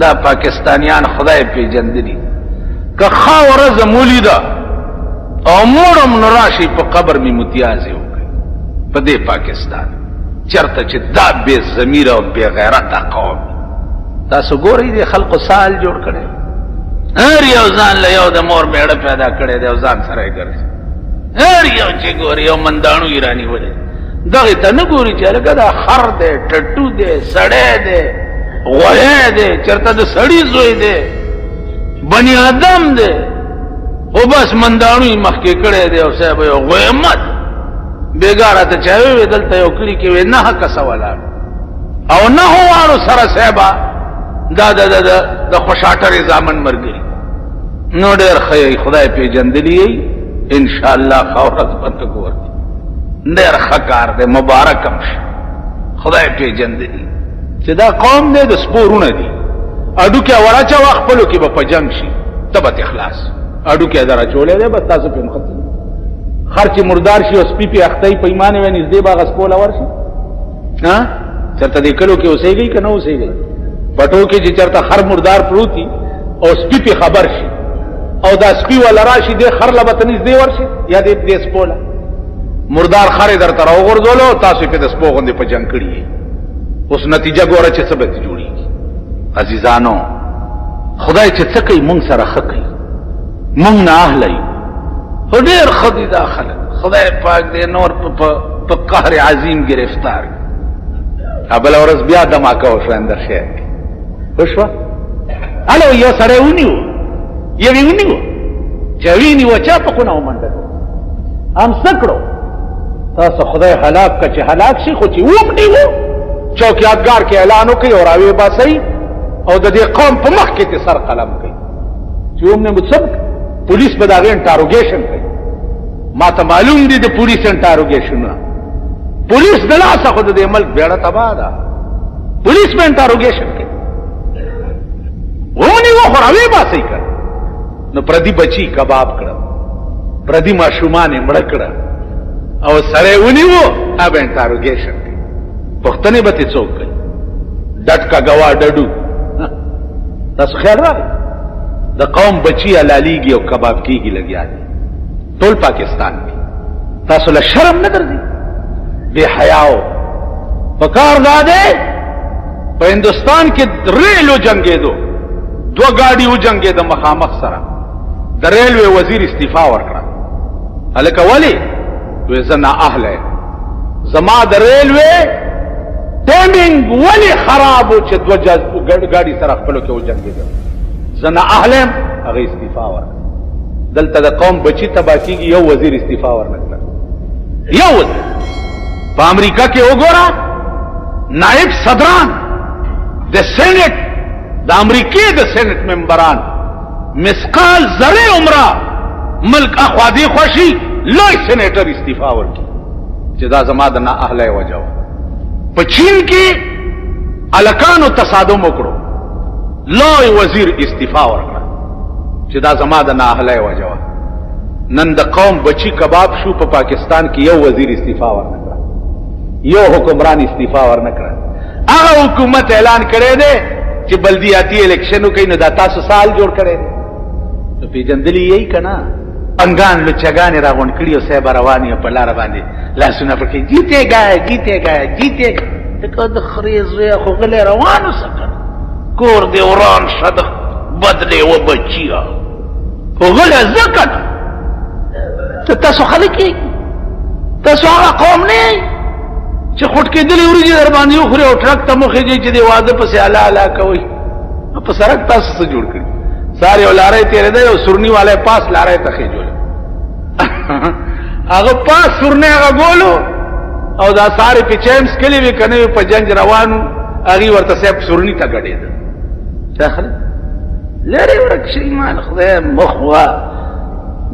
دا پاکستانیان خدای پیجندلی که ښه ورځ مولیده او مړم نو راشي په قبر می متیازې وکړي. په دې پاکستان چرته چې دا بې ضمیره او بې غیرته قوم، تاسو ګورئ دې خلقو سال جوړ کړی، هر یو ځان له یو د مور مېړه پیدا کړی دی او ځان سره یې ګرځي. هر یو چې ګوري یو منداڼو یې رانیولی، دغې ته نه ګوري چې هلکه دا خر دی، ټټو دی، سړی دی، غویی دی، چېرته د سړي زوی دی، بني آدم دی. خو بس منداڼو یې مخکې کړی دی او صاحب یو غویمت. بېګا راته چا وویل دلته یو کلي کې وې نهه کسه ولاړ او نهو واړو سره صاحبه دا د د د خوشاټرې زامن مرګري. نو ډېر ښه یئ، خدای پېژندلي یئ، انشاءالله ښه ورځ به نه ګورئ. ډېر ښه کار دی، مبارک هم شه. خدای پېژندلي چې دا قوم دی د سپو وروڼه دي، هډوکی وراچوه خپلو کې به په جنګ شي، ته به ترې خلاص. هډوکی در اچولی دی، بس تاسو پرې نښتي. خر چې مردار شي او سپي پې اخته وي، په ایمان یې وایي نږدې به هغه سپو له ورشي. ها چېرته دې کلو کې اوسېږئ که نه اوسېږئ؟ پټو کې چې چېرته خر مردار پروت وي او سپي پې خبر شي او دا سپي والا راشي، دې خر له به ته نږدې ورشي یا دې سپو له؟ مردار خر یې درته راوغورځولو او تاسو یې پې د سپو غوندې په جنګ کړي یئ. اوس نتیجه ګوره چې څه به ترې جوړېږي. عزیزانو، خدای چې څه کوي مونږ سره ښه کوي، مونږ نه اهله یو، خو ډېر ښه دي دا خلک. خدای پاک دې نور په قهر عظیم گرفتار کړي. بله ورځ بیا دماکه وشوه اندر شهر کې وشوه. هلو یو سړی ونیو، یوې ونیو، چې وینیو چا په خونه ومنډل، هم څه کړو تاسو؟ خدای هلاک که چې هلاک شي، خو چې وم نیو چوک یادګار کې اعلان وکړي او راوی باسي او د دې قوم په مخ کې ته سر قلم کوي چې وم نیو. څه پولیس به د هغې انټاروګیشن کوي؟ ما ته معلوم دي د پولیس انټاروګیشنونه. پولیس د لاسه خو د دې ملک بیړه تباه ده. پولیس به انټاروګیشن کوي. ونیو خو راوی باسي کړ، نو پردي بچي کباب کړه، پردي ماشومان یې مړه کړه او سړی ونیو، هغه انټاروګیشن کوي، پوښتنې به ترې څوک کوي؟ ډټ کا ګوا ډډو. تاسو خیال راغی د قوم بچي حلالېږي او کباب کېږي لګیا دي ټول پاکستان کې. تاسو له شرم نه درځي بې حیاو؟ پکار دا دی په هندوستان کې ریل وجنګېدو، دوه ګاډي وجنګېده مخامخ سره، د ریلوې وزیر استعفا ورکړه. هلکه ولې؟ وې زه نااهله یم، زما د ریلوې ټایمینګ ولې خراب و چې دوه ګاډي سره خپلو کې وجنګېدل، زه نااهله یم. هغه استعفا ورکړه. دلته د قوم بچی تباه کېږي، یو وزیر استعفا ورنکړه، یو وزیر. په امریکا کې وګوره، نائب صدران د سېنېټ، د امریکې د سېنېټ ممبران مثقال ذره عمره ملک اخوا دی خوشي، لوی سېنېټر استعفا ورکړي چې دا زما د نااهلۍ وجه وه. په چین کې الکانو تصادم وکړو، لوی وزیر استعفا ورکړه چې دا زما د نااهلۍ وجه وه. نن د قوم بچی کباب شو، په پاکستان کې یو وزیر استعفا ورنکړه، یو حکمران استعفا ورنکړه. هغه حکومت اعلان کړی دی چې بلدیاتي الیکشن وکړي. نو دا تاسو سال جوړ کړی دی، نو پیژندلی یې که نه؟ انګان لچګانې راغونډ کړي او صاحب روان یې په لاره باندې لاسونه پکې جیتے گئے، جیتے گئے، جیتے گئے. ته د خرې زویه خو غلی روان اوسه که کور دې وران شه د بدلې و بچیه، خو غلی ځه که نه. ته تاسو خلک یئ، تاسو هغه قوم نه یئ چې خټکېدلې وریجې در باندې وخوري او ټرک ته مخې چې د واده پسې الا الا کوي په سړک. تاسو څه جوړ کړي؟ ساري یو لارۍ تېرېده، یو سورني والی پاس لارۍ ته خېجول، هغه پاس سورنی هغه ګولو او دا ساري په چیم سکلي وي کنه په جنج روانو، هغه ورته صاحب سورنی ته ګډېده. داخل لري ورک شي مال خدای مخوا.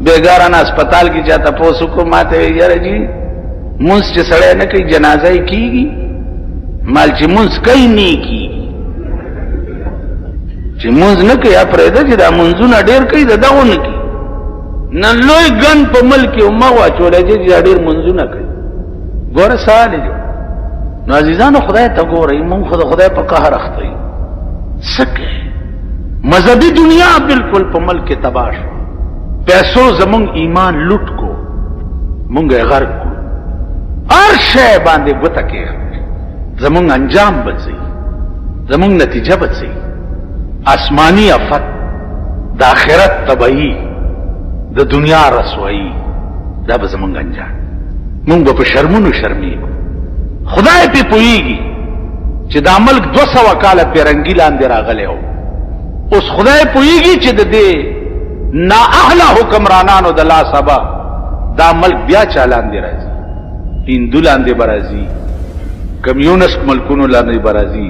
بیګارانه هسپتال کې چاته پوسو کو ماته یاره جی مونږ چې سړی نه کوي جنازه یې کیږي؟ مال چې مونږ کوي نه کیږي، چې مونږ نه کوي پرېده، چې دا مونږونه ډېر کوي دا دغه نه کوي. نن لوی ګن په ملک کې ما واچولې چې دا ډېر مونږونه کوي. ګوره سوال دی. نو عزیزانو، خدای ته ګورئ، مونږ خو د خدای په قهر اخته یو. څه کوي؟ مذهبي دنیا بالکل په ملک کې تباه شو. پیسو زمونږ ایمان لوټ کو، مونږ یې غرق کو، هر شی باندې ګوته کې زمونږ انجام به څه، زمونږ نتیجه به څه؟ آسمانی افت، د آخرت تباہي، د دنیا رسوایی، دا به زمونږ انجام. مونږ به په شرمونو شرمیږو. خدای پې پوهیږي چې دا ملک 200 کاله پیرنګي لاندې راغلی و. اوس خدای پوهیږي چې د دې نااهله حکمرانانو د لاسه به دا ملک بیا چا لاندې راځي؟ هندو لاندې به راځي، کمیونست ملکونو لاندې به راځي،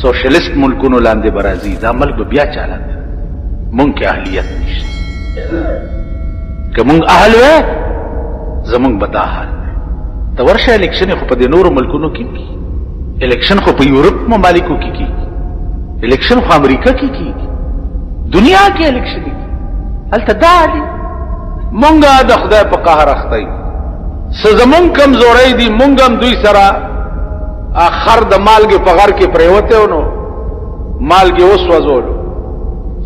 سوشلیست ملکونو لاندې به راځي. دا ملک به بیا چا لاندې؟ مونږ کې اهلیت نشته. که مونږ اهل وای، زمونږ به دا حال نه. ته ورشه، الیکشن خو په دې نورو ملکونو کې کیږي، الیکشن خو په یورپ ممالکو کې کیږي، الیکشن خو امریکا کې کیږي، دنیا کې الیکشن کیږي. هلته دا دي. مونږه د خدای په قهر اخته یو. څه زمونږ کمزورۍ دي، مونږ هم دوی سره اخر د مالګې په غر کې پریوته نو مالګې وسوځولو.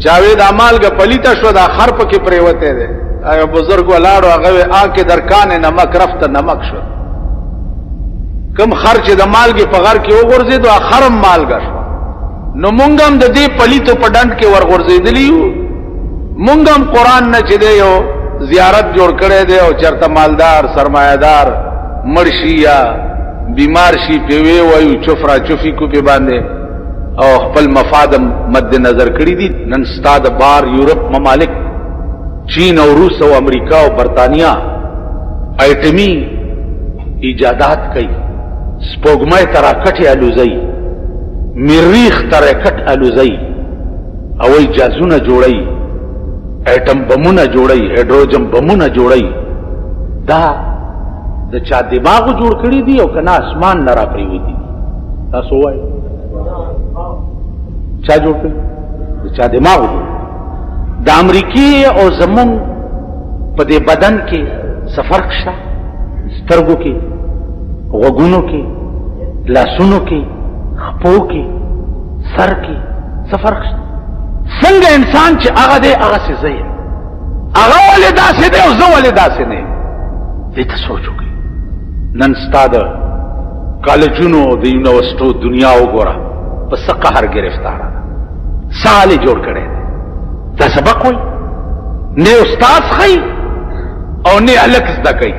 چاوې دا مالګه پلیته شو، دا خر پکې پریوته دی. هغه بزرګ ولاړو، هغه آ کې درکان نمک رفت نمک شو. کم خر چې د مالګې په غر کې وغورځېدو، خرم مالګه شو. نو مونږ هم د دې پلیتو په ډنډ کې ورغورځېدلی یو. مونږ هم قرآن نه چې دی یو زیارت جوړ کړی دی، او چرته مالدار سرمایدار مړ شي یا بیمار شي، پې وی وایو، چف را چفي کو پې باندې، او خپل مفاد مد نظر کړی دي. نن ستا د بار یورپ ممالک، چین او روس او امریکا او برتانیا ایټمی ایجادات کوي، سپوږمۍ ته راکټې الوزوي، مریخ ته راکټ الوزوي، او وایي جازونه جوړوي، ایټم بمونه جوړوي، هایدروجن بمونه جوړوي. دا د چا دماغ جوړ کړی دی او کنه اسمان نه را پریوتی دي؟ تاسو وایي چا جوړ کړی؟ د چا دماغ جوړ؟ د امریکای او زمون په دې بدن کې څه فرق شته؟ سترګو کې، غوږونو کې، لاسونو کې، خپو کې، سر کې څه فرق شته؟ څنګه انسان چې هغه دی هغه څه زه یم، هغه ولې داسې دی او زه ولې داسې نه یم؟ دې ته سوچ وکړئ. نن ستا د کالجونو، د یونیورسټو دنیا وګوره، په څه قهر ګرفتاره ده، څه حال یې جوړ کړی دی. دا سبق وایي، نه استاد ښیي او نه هلک زده کوي.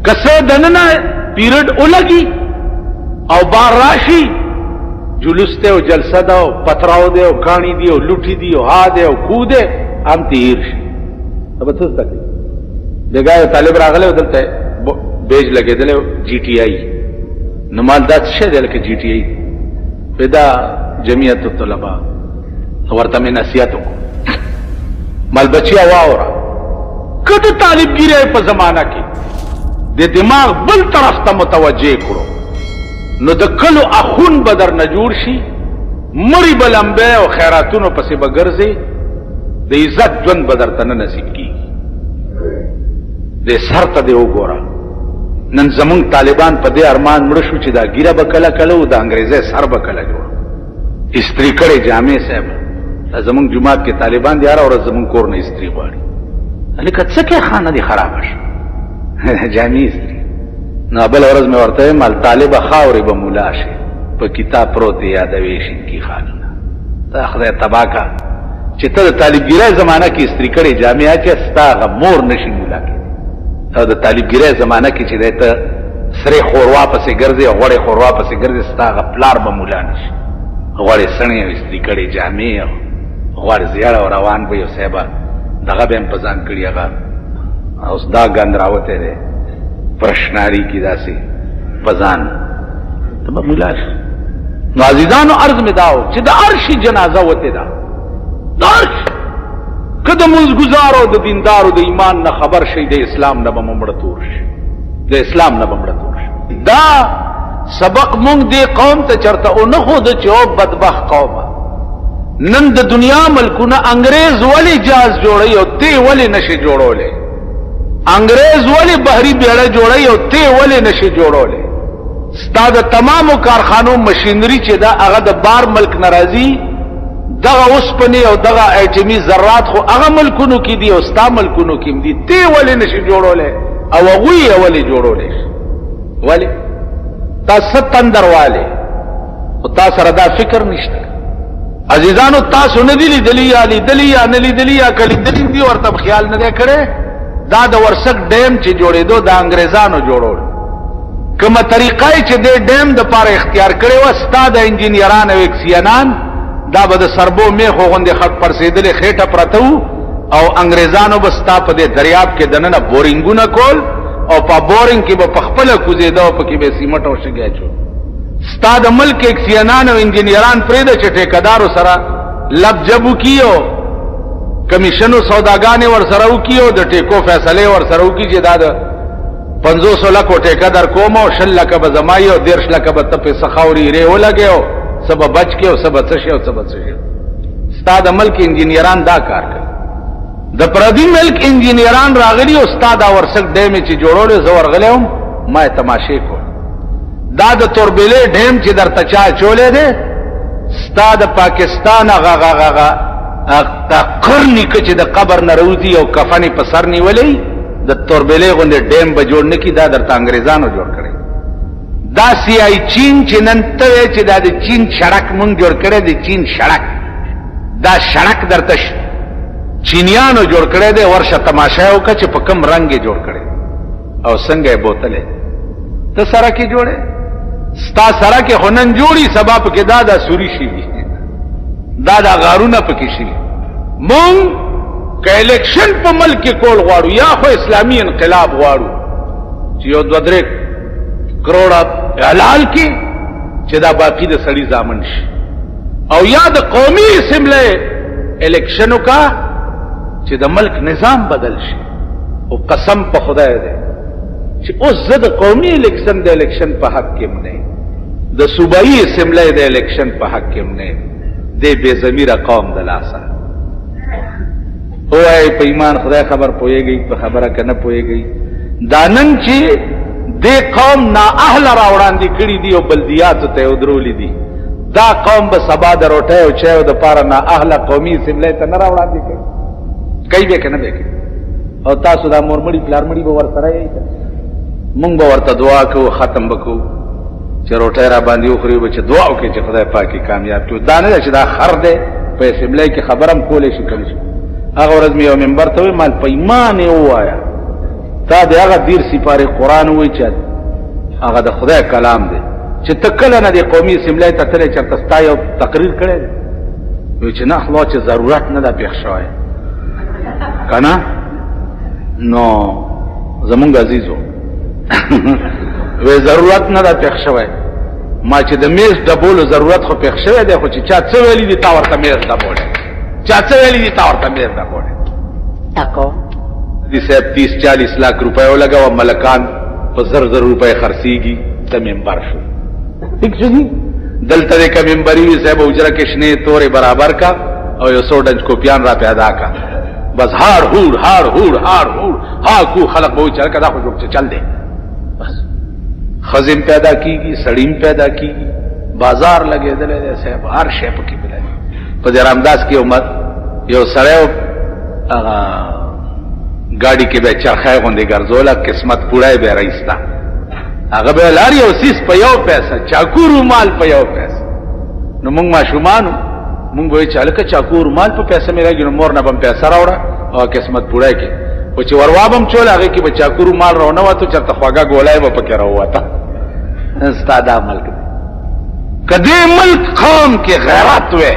که څه دننه پیریډ ولګي او بار راشي، جلوس ته او جلسه ده او پتراو دی او کاڼي دي او لوټي دي او ها دی او کو دی، هم تیر شي. ته به څه زده کوي؟ بېګا یو طالب راغلی و دلته، بیج لګېدلی و، جی ټي آی. نو مال دا څه شی دی لکه جی ټي آی؟ دا جمعیت الطلباء. ورته مې نصیحت وکړو، مال بچیا واوره، که د طالبګیرۍ په زمانه کې د دماغ بل طرف ته متوجه کړو، نو د کلو اخون به درنه جوړ شي، مړي به لمبی او خیراتونو پسې به ګرځې، د عزت ژوند به درته نه نصیب کېږي. دې سر ته دې وګوره. نن زمونږ طالبان په دې ارمان مړه شو چې دا ګیره به کله کله او د انګریزۍ سر به کله جوړ، استری کړې جامې. صاحب، زمونږ جومات کې طالبان دي، هره ورځ زمونږ کور نه استری غواړي. هلکه څه کې، خانه دې خرابه شو، جامې استری. نو بل ورځ مې ورته مال طالب خاورې به مولا شي، په کتاب پروت یادوي شینکي خانونه. تا خدای تبا کا چې ته د طالبګیرۍ زمانہ کې استری کړې جامې اچې، ستا هغه مور نشي مولا کې. او د طالبګیرۍ زمانہ کې چې دی ته سرې خوروا پسې ګرځې او غوړې خوروا پسې ګرځې، ستا هغه پلار به مولا نشي. غوړې څڼې او استری کړې جامې او غوړ زیړ او روان به یو صاحبه دغه به هم په ځان کړي. هغه اوس دا ګند راوتی دی پرشناري کې داسې په ځان، ته به مولا شي؟ نو عزیزانو، عرض مې داو چې د عرشي جنازه وته ده. د عرش که د منځګزارو، د دیندارو د ایمان نه خبر شي، د اسلام نه به مړه تور شي، د اسلام نه به مړه تور شي. دا سبق مونږ دې قوم ته چرته او نه خو د چې او بدبخت قومه، نن د دنیا ملکونه، انګريز ولی جاز جوړي او تی ولی نشي جوړولې؟ انګريز ولی بحري بیړه جوړي او تی ولی نشي جوړولې؟ ستا د تمامو کارخانو مشینری چې دا هغه د بار ملک ناراضي. دغه اوسپنې او دغه ایټمي ذرات خو هغه ملکونو کې دي او ستا ملکونو کې دي، ته ولې نشي جوړولی او هغوی یې ولې جوړولی شي؟ ولې تا څه تندر والې؟ خو تا سره دا فکر نشته. عزیزانو، تاسو نه دي لیدلي یا لیدلي یا نه لیدلي یا که لیدلي دي ورته خیال نه دی کړی. دا د ورسک ډیم چې جوړېدو، د انګریزانو جوړول، کومه طریقه چې د ډیم د پاره اختیار کړې و، ستا د انجینران او اکسیانان دا به د سربو میخو غوندې خټ پرسېدلې خېټه پرته وو، او انګریزانو به ستا په دې دریاب کې دننه بورینګونه کول او په بورینګ کې به په خپله کوزېده او پکې به سیمټ او شګې اچول. ستا د ملک اکسیانان او انجینران پرېږده چې ټیکهدارو سره لب جب وکړي او کمیشنو سوداګانې ورسره وکړي او د ټیکو فیصلې ورسره وکړي چې دا د 500 لکو ټیکه در کوم او 20 لکه به زما او 30 لکه به ته په سخاوري ری ولګې او څه به بچ کې او څه به څه شي او څه به څه شي. ستا د ملک انجینران دا کار کوي. د پردي ملک انجینران راغلي او ستا دا ورسک ډیم چې جوړولې، زه ورغلی وم، ما یې تماشې کول. دا د توربلې ډیم چې درته چا چولې دی، ستا د پاکستان هغه هغه هغه قرنی که چې د قبر نه راوځي او کفن په سر نیولی، د توربلې غوندې ډیم به جوړ نه کړي. دا درته انګریزانو جوړ کړی. دا سی آی چین چې نن ته وایې چې دا د چین سړک مونږ جوړ کړی، د چین سړک، دا سړک درته چینیانو جوړ کړی دی. ورشه تماشا وکړه چې په کوم رنګ یې جوړ کړی او څنګه یې بوتلی. ته سړک یې جوړې، ستا سړک یې خو نن جوړي، سبا پکې دا دا سوري شي، دا دا غارونه پکې شي. مونږ که الیکشن په ملک کې کول غواړو، یا خو اسلامي انقلاب غواړو چې یو دوه درې کروڑه حلال کې چې دا باقی د سړي ځامن شي، او یا د قومي اسمبلی الیکشن وکا چې د ملک نظام بدل شي. او قسم په خدای دی چې اوس زه د قومي الیکشن د الیکشن په حق کې نه، د صوبایي اسمبلی د الیکشن په حق کې نه، د بې ضمیره قوم د لاسه. وای په ایمان خدای خبر پويږي په خبره کنه پويږي. دا نن چې د قوم نا اهل را وړاندې کړی دی او بلدیات ته ودرولې دي، دا قوم به سبا د روټۍ او چایو د پاره نا اهل قومي اسمبلی ته نه را وړاندې کوي؟ کوي به کنه به کوي؟ او تاسو دا مورمړي پلارمړي به ورسره یې، مونږ به ورته دعا کوو، ختم وکړو چې روټۍ را باندې وخوري، به چې دعا وکړي چې خدای پاکي کامیاب کړي. دا نه چې دا خر دی په اسمبلی کې خبرم کولای شي کولی شي. هغه ورځ مې یو منبر ته وی، مال په ایمان یې ووایا، تا د هغه 30 سپارې قرآن وای چې هغه د خدای کلام دی، چې ته کله نه د قومي اسمبلی ته تللی، چېرته ستا یو تقریر کړی دی؟ وی چې نه الله چې ضرورت نه ده پېښ شوی که نه. نو زمونږ عزیزو وی ضرورت نه ده پېښ شوی. ما چې د میز ډبولو ضرورت خو پېښ شوی دی، خو چې چا څه ویلي دي تا ورته میز ډبولی، چا څه ویلي دي تا ورته میز ډبولی. ټکو دي صاحب 30-40 لاک روپۍ ولګوه، ملکان په زر زر روپۍ خرڅېږي، ته ممبر شو. ټیک شو دي، دلته دې که ممبري وي صاحب، اجره کې شنې تورې برابر کا او یو څو ډنج کوپیان را پیدا کا، بس هار هور هار هور هار هور ها کو خلق به وایي چې هلکه دا خو جوړ چل دی. بس ښځې پیدا کیږي، سړي پیدا کیږي، بازار لګېدلی دی صاحب، هر شی پکې ملایي. په دې رامداس کې یو سړی هغه ګاډي کې به چرخه غوندې ګرځوله، قسمت پوړای به راایسته، هغه به لار یو سیس په یو پیسه، چاکو رومال په یو پیسه. نو موږ ماشومانو موږ به چې هلکه چاکو رومال په پیسه مې راګي، نو مور نه بم پیسه راوړه او قسمت پوړای کې خو چې وروابم چول، هغه کې به چاکو رومال راونه وته، چرته خواږه ګولای به پکې راوته. ستا دا ملک دی. کدی ملک قوم کې غیرت وې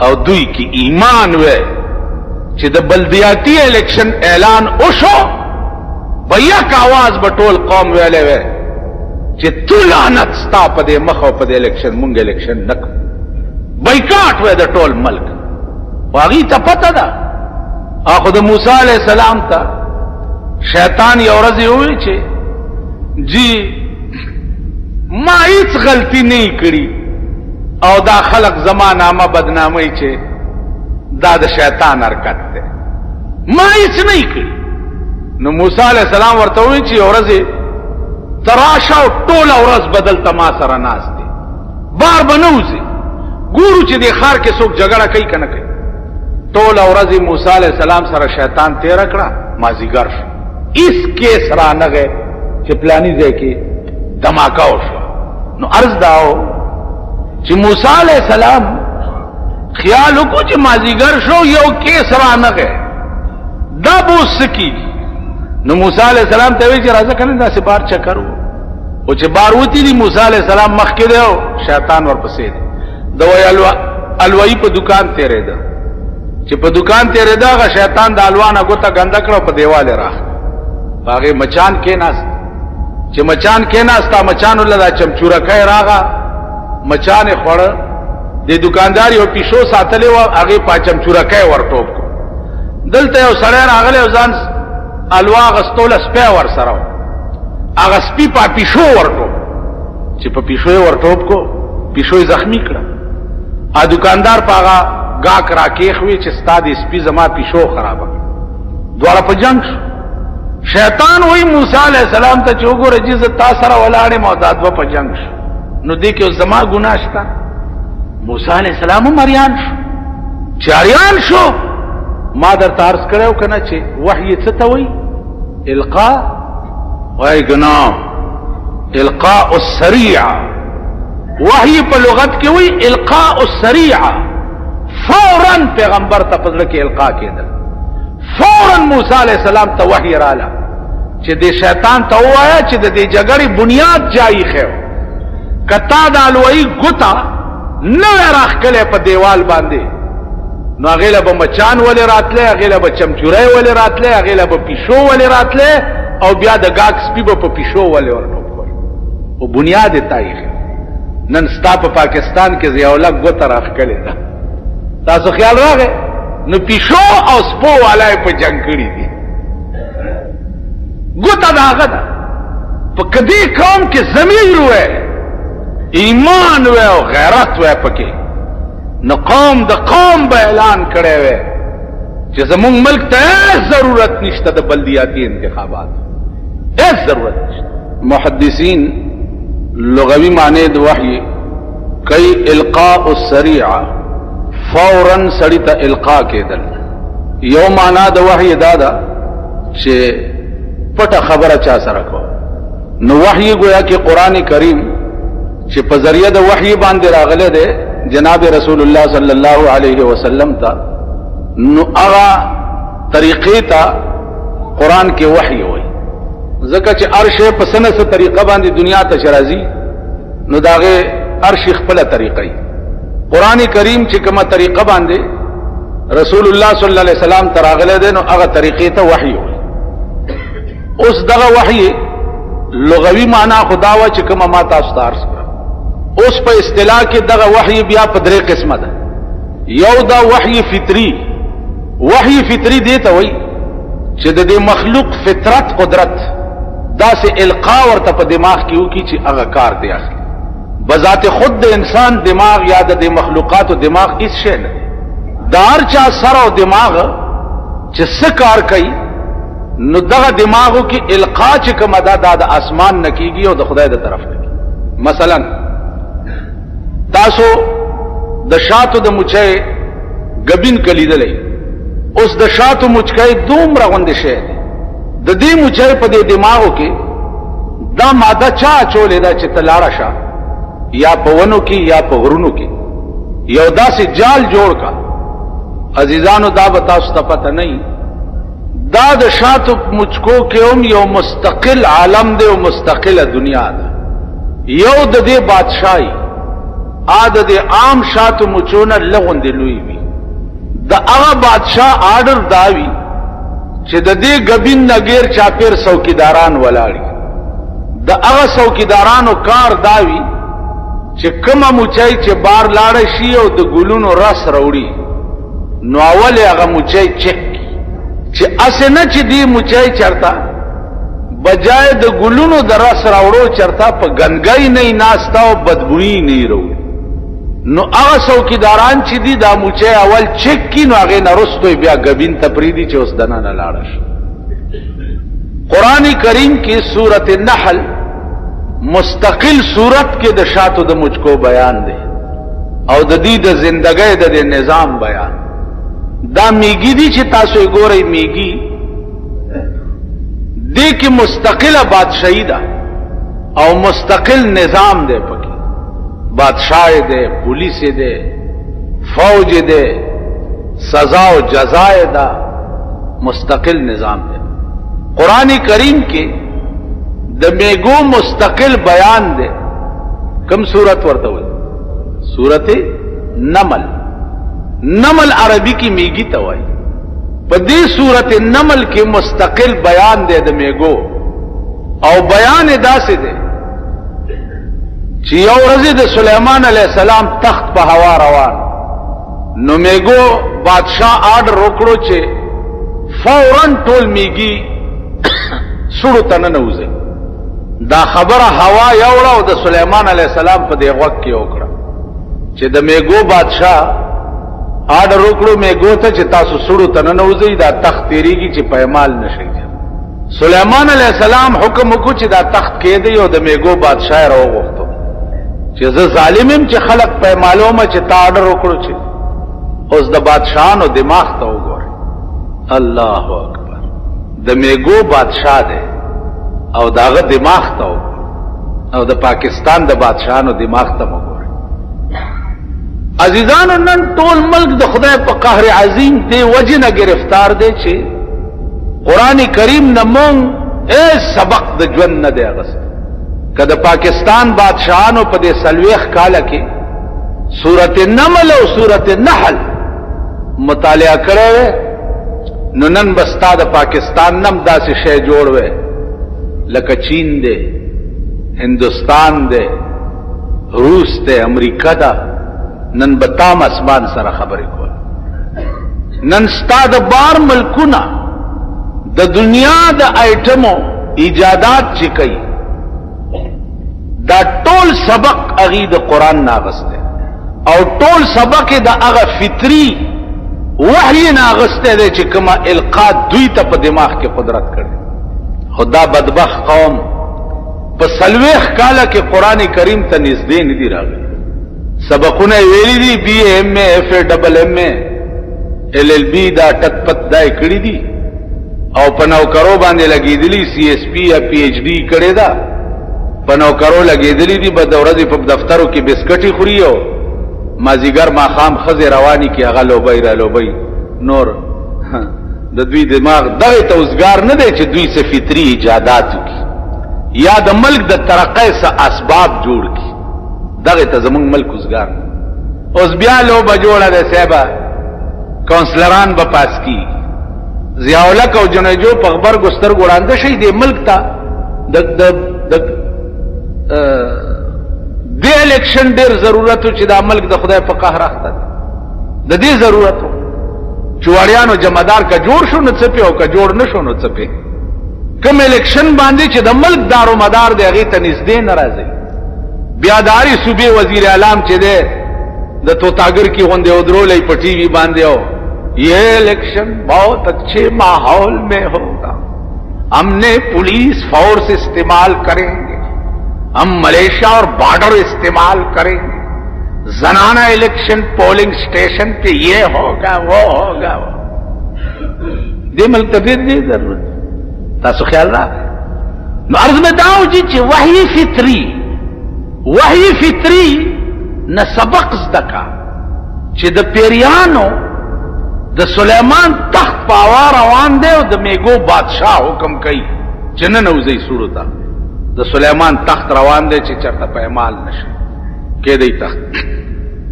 او دوی کې ایمان وې چې د بلدیاتی الیکشن اعلان وشو، بیک आवाज به ټول قوم ویلې وې چې تو لعنت ستا په دې مخ او په دې الیکشن، مونږ الیکشن نک بایکاټ وې د ټول ملک. واغی ته پته ده. اخو د موسی علی السلام ته شیطان یو ورځ وی چې جی ما هیڅ غلطی نه کړی او دا خلق زما نامه بدنامي چې دا د شیطان حرکت دی، ما هیڅ نه کړی. نو موسی علی السلام ورته وی چې ورځ تراشه او ټول ورځ بدل ته ما سره ناس دی، بار بنوځي، ګورو چې د ښار کې څوک جګړه کوي کنه کوي. ټول ورځ موسی علی السلام سره شیطان تیر کړه، مازیګر شو، اس کیس را نغه چې پلانی ځای کې دماکا وشو. نو عرض داو چې موسی علی السلام خیال وکړو چې مازیګر شو، یو کیس را نغه، دا بوس کی. نو موسی علی السلام ته وی چې راځه کنه، دا سه بار چکر وو. او چې بار وتی دي، موسی علی السلام مخ کې دی او شیطان ورپسې دی. د وی الوا الوی په دکان تیرې ده، چې په دکان تیرې ده، غ شیطان د الوانه ګوته ګنده کړو، په دیواله راخ، هغه مچان کې ناس، چې مچان کې ناس تا مچان ول، دا چمچوره کای راغه، مچان خوړ. د دکاندار یو پیشو ساتلې و، هغه په چمچوره کای ورټوب کو. دلته یو سړی راغلی او ځان الوا غستول، سپی ور سره، هغه سپی په پیشو ورټوب، چې په پیشو ورټوب کو، پیشو زخمی کړه. ا دکاندار پاغه گاک راکېخوي چې ستا د سپی زما پیشو خرابه، دواړه په جنگ شو. شیطان وای موسی علی السلام ته چې وګوره چې زه تا سره ولاړې ما دا دوه په جنگ شو، نو دې کې زما ګناه شته؟ موسی علی السلام هم اریان شو. چې اریان شو، ما درته عرض کړو کنه چې وحی څه ته وای؟ القاء وای ګنا، القاء السريع. وحی په لغت کې وای القاء السريع، فورا پیغمبر ته پزړه کې القاء کېدل. فورا موسی علی السلام ته وحی رااله چې د شیطان ته وایا چې د دې جګړې بنیاد جای خو کتا د الوی ګوتا نه راخکله په دیوال باندې، نو هغه له به مچان ولې راتله، هغه له به چمچورای ولې راتله، هغه له به پیشو ولې راتله، او بیا د گاک سپی به په پیشو ولې ورټوپ کول؟ او بنیاد تاریخ نن ستا په پاکستان کې ضیاءالحق ګوته راخکلې ده، تاسو خیال راغی؟ نو پیشو او سپو والای په جنگ کړی دي، ګوته داغه ده. په کدی قوم کې ضمیر وې، ایمان وې او غیرت وې پکې، نو قوم د قوم به اعلان کړی وې چې زمونږ ملک ته هیڅ ضرورت نشته د بلدیاتي انتخابات، هیڅ ضرورت نشته. محدثین لغوي معنی د وحی کوي القاء السریعه، فورا سړی ته القاء کېدل. یو معنا د وحی دا ده چې پټه خبره چا سره کو، نو وحی گویا کې قران کریم چې په ذریعہ د وحی باندې راغله ده جناب رسول الله صلی الله علیه وسلم ته، نو هغه طریقې ته قران کې وحی وای، ځکه چې ارشه په سنه سره طریقه باندې دنیا ته شرازي، نو داغه ارش خپل طریقې. قران کریم چې کومه طریقه باندې رسول الله صلی الله علیه وسلم تراغله ده، نو هغه طریقې ته وحی وای. اوس دغه وحی لغوي معنا خدا وا چې کومه ما تاسو ته عرض کړه. اوس په اصطلاح کې دغه وحی بیا په درې قسمه ده. یو دا وحی فطری. وحی فطری دی ته وای چې د دې مخلوق فطرت قدرت داسې القا ورته په دماغ کې وکي چې هغه کار دی اخلي. بذات خود د انسان دماغ یا د دې مخلوقاتو دماغ هیڅ شی نه دی. د هر چا سر او دماغ چې څه کار کوي، نو دغه دماغو کې القا چې کومه ده، دا د اسمان نه کیږي او د خدای د طرف نه کیږي. مثلا تاسو د شاتو د مچۍ غبین کلیدلې. اوس د شاتو مچکای دومره غوندې شی دی، د دې مچۍ په دې دماغو کې دا ماده چا چولې ده چې تلاړه شه، یا په ونو کې یا په غرونو کې یو داسې جال جوړ کا؟ عزیزانو، دا به تاسو ته پته نه، دا د شاتو مچکو کې هم یو مستقل عالم دی او مستقله دنیا ده. یو د دې بادشاہي ا د دې عام شاتو مچونه لغوندې لوی وي. د هغه بادشاہ آرډر داوي چې د دې غبین نګیر چاپیر څوکیداران ولاړي. د هغه څوکیدارانو کار داوي چې کومه مچای چې بار لاړ شي او د ګلونو رس راوړي، نو اول هغه مچای چک چې اسنه چې دی مچای چرتا بجای د ګلونو د رس راوړو چرتا په ګنګای نه ناستا او بدبوئی نه وروړي. نو هغه څوکیداران چې دی دا مچای اول چک کی، نو هغه نرستو بیا غبین ته پریدي چې اوس دنه نه لاړ شي. قران کریم کې سورته النحل مستقل صورت کې د شاتو د مچکو بیان دی. او د دې د زندګۍ د دې نظام بیان. دا میګی دي چې تاسو یې ګورئ، میګی دې کې مستقله بادشاہي ده او مستقل نظام دی پکې. بادشاہ دی، پولیس دی، فوج دی، سزا او جزا ده، مستقل نظام دی. قران کریم کې د میګو مستقل بیان دی. کم صورت ورته وایي؟ سورت نمل. نمل عربي کې میګی ته وایي. په دې سورت نمل کې مستقل بیان دی د میګو، او بیان داسې دی چې یو ورځ د سليمان علی السلام تخت په هوا روان، نو میګو بادشاہ آرډر وکړو چې فورا ټول میګي سړو ته ننوځي. دا خبره هوا یوړه او د سليمان علی السلام په دی غوږ کې وکړه چې د میګو بادشاہ آرډر وکړو میګو ته چې تاسو سړو ته ننوځئ، دا تخت تیریږي چې پیمال نشي. سليمان علی السلام حکم وکړو چې دا تخت کې دی، او د میګو بادشاہ راوغوښتو چې زه ظالم يم چې خلق پیمالو ما چې تا آرډر وکړو. چې اوس د بادشاہانو دماغ ته وګورئ، الله اکبر، د میګو بادشاہ دی او داغه دماغ ته وګورئ، او د پاکستان د بادشاہانو دماغ ته وګورئ. عزیزانو، نن ټول ملک د خدای په قهر عظیم دی وجه نه گرفتار دی چې قران کریم نه مونږ هیڅ سبق د ژوند نه دی اغست. که د پاکستان بادشاہانو په دې 40 کاله کې سورت نمل او سورت نحل مطالعه کړی وی، نو نن به ستا د پاکستان نم داسې شی جوړ وی لکه چین دی، هندوستان دی، روس دی، امریکا ده. نن به تام اسمان سره خبرې کول. نن ستا د بار ملکونه د دنیا د ایټمو ایجادات چې کوي، دا ټول سبق هغې د قرآن نه اخیستی، او ټول سبق د هغه فطري وحی نه اخیستی دی چې کومه القا دوی ته په دماغ کې قدرت کړي. خو دا بدبخت قوم په 40 کاله کې قرآن کریم ته نږدې نه دي راغلي. سبقونه یې ویلي دي، بي اے، ایم اے، ایف اے، ډبل ایم اے، ایل ایل بي، دا ټک پت دا یې کړي دي، او په نوکرو باندې لګېدلي، سی ایس پی یا پی ایچ ډي کړې ده، په نوکرو لګېدلي دي. به د ورځې په دفترو کې بسکټي خوري او مازیګر ماښام ښځې رواني کې هغه لوبۍ را لوبۍ. نور د دوی دماغ دغه ته اوزګار نه دی چې دوی څه فطري ایجادات وکړي یا د ملک د ترقۍ څه اسباب جوړ کړي. دغه ته زمونږ ملک اوزګار. اوس بیا لوبه جوړه ده صاحبه، کونسلران به پاس کی، ضیاءالحق او جنیجو په غبرګو سترګو ړانده شي. دې ملک ته د د د دې الیکشن ډیر ضرورت چې دا ملک د خدای په قهر اخته دی. د دې ضرورت چې واړیانو جمعدار که جوړ شو نو څه پې، او که جوړ نه شو نو څه پې. کوم الیکشن باندې چې د ملک دارو مدار دی هغې ته نږدې نه راځي. بیا د هرې صوبې وزیر اعلام چې دی د توتاګر کې غوندې ودرولې په ټي وي باندې، او یہ الیکشن بہت اچھے ماحول میں ہوگا، ہم نے پولیس فورس استعمال کریں گے، ہم ملیشیا اور بارڈر استعمال کریں گے، زنانہ election polling station پہ یہ ہوگا، وہ ہوگا. وہ دې ملک ته ډېر دې ضرورت. تاسو خیال را نو عرض مې دا و چې وحی فطری، وحی فطری نه سبق زده کا چې د پیریانو د سلیمان تخت په هوا روان دی او د میګو بادشاه حکم کوي چې ننوځئ سوړو ته. د سلیمان تخت روان دی چې چېرته پیمال نشي کېدی تخت.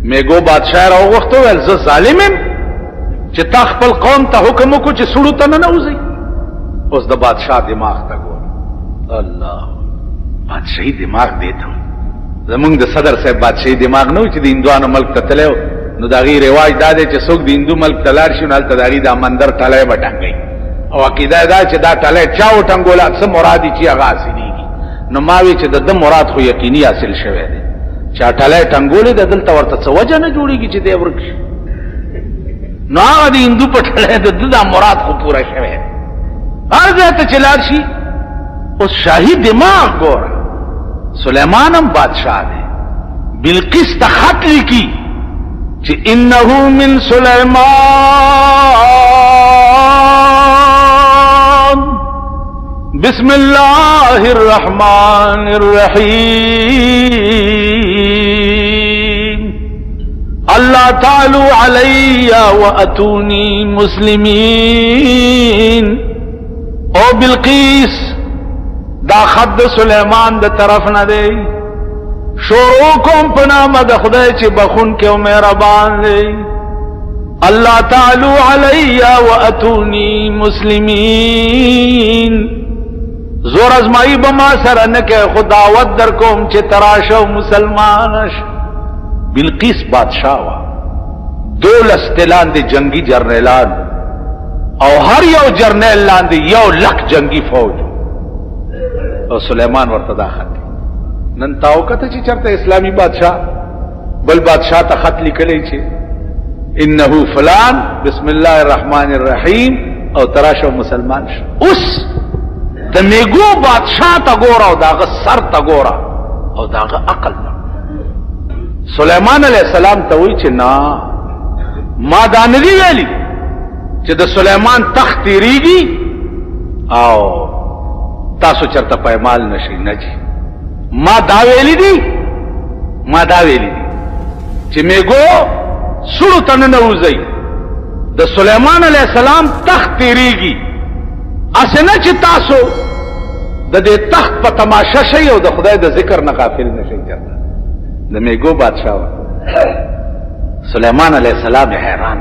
میګو بادشاه راوغوښته، ویل زه ظالم یم چې تا خپل قوم ته حکم وکړو چې سوړو ته ننوځئ؟ اوس د بادشاه دماغ ته ګوره، الله، بادشاهي دماغ دی ته. زمونږ د صدر صاحب بادشاهي دماغ نه و چې د هندوانو ملک ته تللی. نو د هغې رواج دا دی چې څوک د هندو ملک ته لاړ شي نو هلته د هغې دا مندر ټلی به ټنګوي، او عقیده دا چې دا ټلی چا وټنګوله څه مراد یې چې هغه حاصلېږي. نو ما وی چې د ده مراد خو یقیني حاصل شوی دی چې ټلی ټنګولې ده، دلته ورته څه وجه نه جوړېږي چې دی ورک شي. نو هغه د هندو په ټلی د ده دا مراد خو پوره شوی دی، هر ځای ته چې لاړ شي. اوس شاهي دماغ ګوره، سلیمان هم بادشاه دی، بلقیس ته خط لیکي. چې انه من سليمان بسم الله الرحمن الرحيم الله تعالو علی واتونی مسلمین. او بلقیس، دا خط د سلیمان د طرف نه دی، شروع کوم په نامه د خدای چې بخون کې او مهربان دی. الله تعالو علی واتونی مسلمین. زور ازمائی به ما سره نه کوي، خو دعوت در کوم چې تراشه مسلمان شي. بلقیس بادشاہ وا، 12 لاندې جنگي جرنیلان او هر یو جرنیل لاندې 1 لک جنگي فوج، او سلیمان ورته دا خط. نن تاو کته چې چرته اسلامی بادشاہ بل بادشاہ ته خط لیکلی چې انه فلان بسم الله الرحمن الرحیم او تراشه مسلمان شو. اوس د میګو بادشاہ ته ګوره او داغه سر ته ګوره او داغه عقل ته. سلیمان علیہ السلام ته وی چې نا، ما دا نه دی ویلی چې د سلیمان تخت تیریږي او تاسو چرته پایمال نشئ. نه جی، ما دا ویلی دي، ما دا ویلی دي چې میګو سړو ته ننوځئ، د سلیمان علیه السلام تخت تیریږي، هسې نه چې تاسو د دې تخت په تماشه شئ او د خدای د ذکر نه غافل نه شئ. چرته د میګو بادشاه سلیمان علیه السلام حیران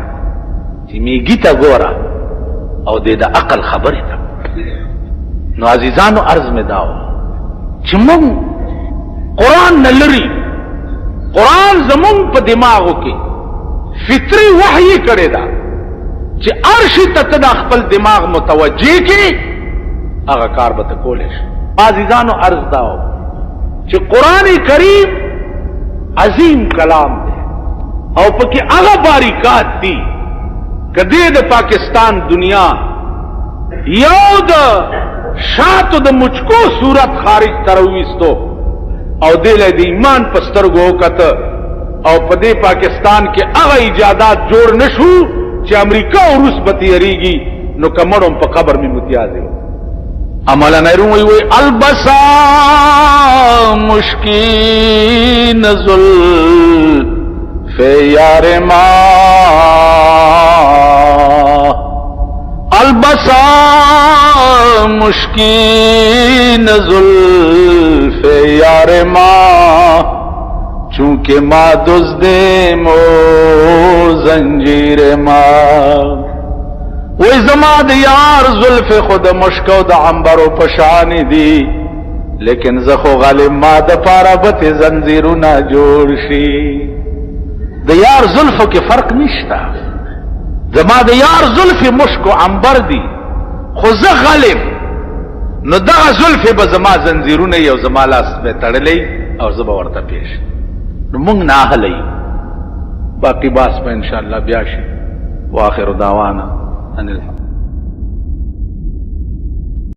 چې میګي ته ګوره او د د عقل خبرې ته. نو عزیزانو، عرض مې داو چې موږ قرآن نه لري، قرآن زمونږ په دماغو کې فطري وحی کړی دا چې ارشي ته ته د خپل دماغ متوجه کې، هغه کار به ته کولی شي. عزیزانو، عرض داو چې قرآن کریم عظیم کلام دی او پکې هغه باریکات دي، کدی د پاکستان دنیا یو د شاتو د مچکو صورت خارج ترويستو او دې له د ایمان په سترګو وکته، او په دې پاکستان کې هغه ایجادات جوړ نشو چې امریکا او روس به تیریږي، نو کمړم په قبر می متیازي. عملا نرو وی وی البسا مشکین زلف یار ما، البسا مشکین زلف یار ما، چونکه ما دزدے مو زنجیر ما. وای زما د یار زلف خود مشک او د عنبرو پشان دي، لیکن زه خو غالب، ما د پاره بت زنجیرونه جوړ شي. د یار زلفو کې فرق نشتا، زما د یار زلف مشک او عنبر دي، خو زه غالب، نو دغه زلف به زما زنجیرونه یو زما لاس به تړلې او زه به ورته پیش. نو مونږ نه اهلې، باقی باس به ان شاء الله بیا شي. واخر دعوانا ان الحمد.